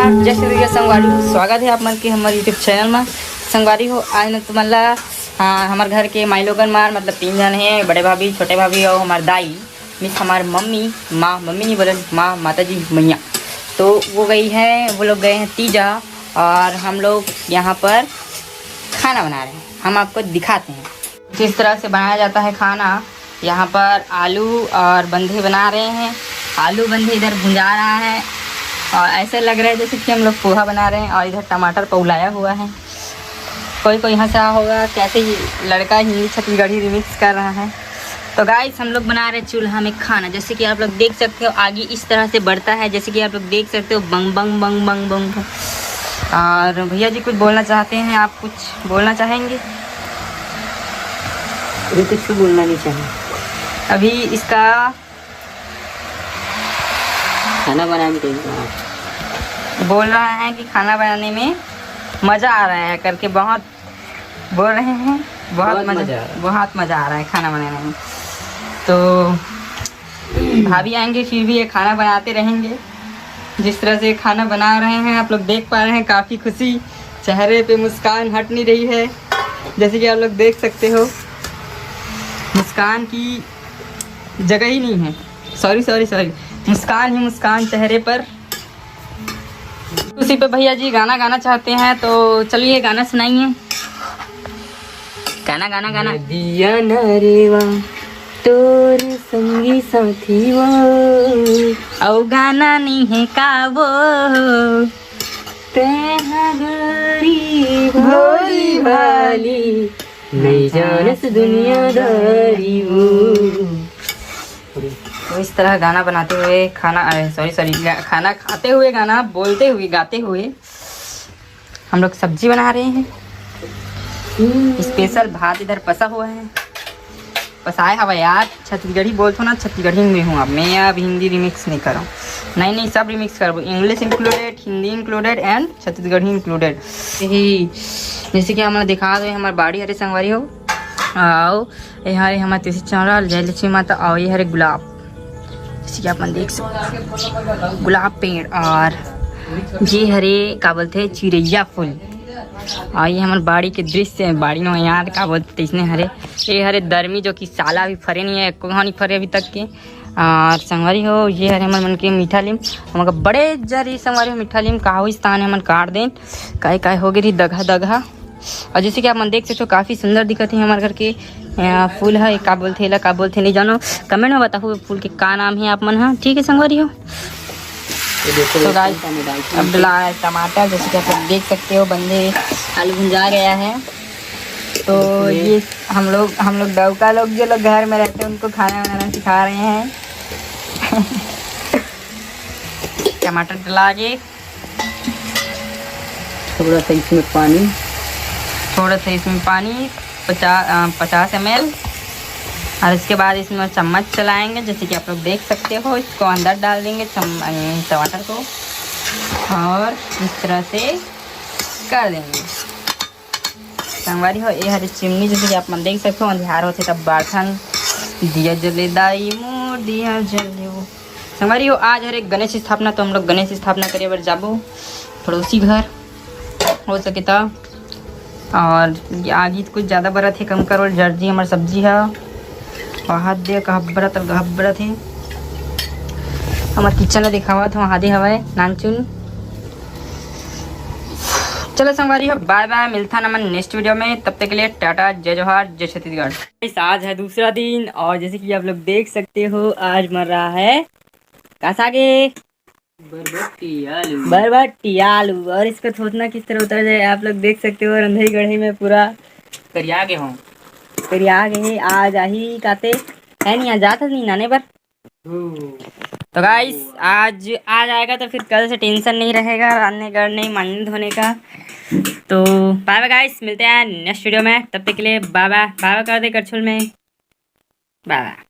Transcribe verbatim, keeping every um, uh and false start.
जय श्री कृष्ण संगवारी हो, स्वागत है आप मन के हमर YouTube चैनल में। संगवारी हो, आज मैं तुमन ला, हाँ, हमर घर के माई लोगन मार, मतलब तीन जन हे, बड़े भाभी, छोटे भाभी और हमार दाई, मीन्स हमार मम्मी, माँ, मम्मी नहीं बोलन, माँ, माता जी, मैया। तो वो गई है, वो लोग गए हैं तीजा और हम लोग यहाँ पर खाना बना रहे हैं। हम आपको दिखाते हैं किस तरह से बनाया जाता है खाना। यहाँ पर आलू और बंधे बना रहे हैं। आलू बंधे इधर भुंजा रहा है और ऐसे लग रहा है जैसे कि हम लोग पोहा बना रहे हैं। और इधर टमाटर पौलाया हुआ है। कोई कोई हंसा होगा, कैसे ये लड़का हिंदी छत्तीसगढ़ी रिमिक्स कर रहा है। तो गाइस, हम लोग बना रहे चूल्हा में खाना। जैसे कि आप लोग देख सकते हो, आगे इस तरह से बढ़ता है, जैसे कि आप लोग देख सकते हो, बंग बंग बंग बंग बंग बंग। और भैया जी कुछ बोलना चाहते हैं, आप कुछ बोलना चाहेंगे? अभी कुछ भी बोलना नहीं चाहिए। अभी इसका खाना बनाने में टेंशन बोल रहा है कि खाना बनाने में मज़ा आ रहा है करके बहुत बोल रहे हैं। बहुत बहुत मज़ा, मज़ा आ रहा है। बहुत मज़ा आ रहा है खाना बनाने में। तो भाभी आएंगे, फिर भी ये खाना बनाते रहेंगे। जिस तरह से खाना बना रहे हैं, आप लोग देख पा रहे हैं, काफ़ी खुशी, चेहरे पे मुस्कान हट नहीं रही है। जैसे कि आप लोग देख सकते हो, मुस्कान की जगह ही नहीं है। सॉरी, सॉरी, सॉरी, मुस्कान ही मुस्कान चेहरे पर। उसी पे भैया जी गाना गाना चाहते हैं, तो चलिए गाना सुनाइए। गाना, गाना, गाना। नदिया नरेवा तोर संगी साथी वो। अउ गाना नहीं है का वो। तेहा गोरी भोली भाली, नहीं जानस दुनियादारी वो। तो इस तरह गाना बनाते हुए खाना, अरे सॉरी, सॉरी, गा-, खाना खाते हुए, गाना बोलते हुए, गाते हुए हम लोग सब्जी बना रहे हैं। स्पेशल भात इधर पसा हुआ है, पसाए हवा यार। छत्तीसगढ़ी बोलथो ना, छत्तीसगढ़ी में हूँ अब मैं, अब हिंदी रिमिक्स नहीं करूँ। नहीं, नहीं, सब रिमिक्स करबो, English included, Hindi included and Chhattisgarhi included. यही जैसे कि हमला दिखा दो, हमार बाड़ी हरे संगवारी हो। आओ, ये हरे हमार तुलसी चौरा, जय लक्ष्मी माता, और ये हरे गुलाब, जैसे कि आप मन देख सकते हो, गुलाब पेड़। और ये हरे का बोलते हैं, चिरैया फूल। और ये हमार बाड़ी के दृश्य है, बाड़ी में यार का बोलते हैं, इसने हरे, ये हरे दरमी जो कि साला भी फरे नहीं है, एको घाव नहीं फरे अभी तक के। और संगवारी हो, ये हरे हमर मन के मीठा लीम, हमर बड़े जरी संगवारी हो, मीठा लीम का होइस ताने हमन काट देन, काय काय हो गे रही दगहा दगहा। और जैसे कि आप मन देख सकते हो, काफ़ी सुंदर दिखत है हमारे घर के, अ, फूल है, का बोलते एला, का बोलते नहीं जानो, कमेंट में बताओ फूल के का नाम है आप मन, हाँ, ठीक है संगवारी हो। ये देखो, तो ये गाइस, कौन सा मैं डाल चुकी अब हूँ। डला है टमाटर, जैसे कि आप लोग देख सकते हो, बंदे आलू भुंजा गया है। तो ये ये हम लोग, हम लोग डौका लोग, जो लोग घर में रहते हैं, उनको खाना बनाना सिखा रहे हैं। टमाटर डला के थोड़ा सा इसमें पानी। थोड़ा सा इसमें पानी, पचास, अ, पचास एम एल। और इसके बाद इसमें चम्मच चलाएंगे, जैसे कि आप लोग देख सकते हो, इसको अंदर डाल देंगे चम-, अ, टमाटर को, और इस तरह से कर देंगे। संगवारी हो, ये हरे चिमनी, जैसे कि आप मन देख सकते हो, अंधियार होथे तब बारथन, दिया जले दाई मोर, दिया जले वो। संगवारी हो, आज हरे गणेश स्थापना, तो हम लोग गणेश स्थापना करे बर जाबो पड़ोसी घर, हो सके त। और ये आगी तो कुछ ज़्यादा बरत है, कम करो, जर्जी हमार सब्जी है, वहाँ दे कहबरत और गहबरत है। हमार किचन ला दिखावत हूँ, आदि हवाए नानचुन। चलो संगवारी हो, बाय बाय, मिलता ना मन नेक्स्ट वीडियो में। तब तक के लिए टाटा, जय जोहार, जय छत्तीसगढ़। Guys, आज है दूसरा दिन और जैसे कि आप लोग देख सकते हो, आज मर रहा है का सागे, बरबट्टी आलू। बरबट्टी आलू। और इसका थोथना किस तरह उतर जाए, आप लोग देख सकते हो, रंधई गढ़ई में पूरा करिया गे हो। करिया गे हे, आज आही काते, है नहीं, आज जात नहीं नाने बर। तो गाइस, आज आ जाएगा तो फिर कल से टेंशन नहीं रहेगा रांधने गढ़ने, मांजने धोने का। तो बाय बाय गाइस, मिलते हैं नेक्स्ट वीडियो में, तब तक के लिए बाय बाय। बाय बाय कर दे करछुल में, बाय बाय।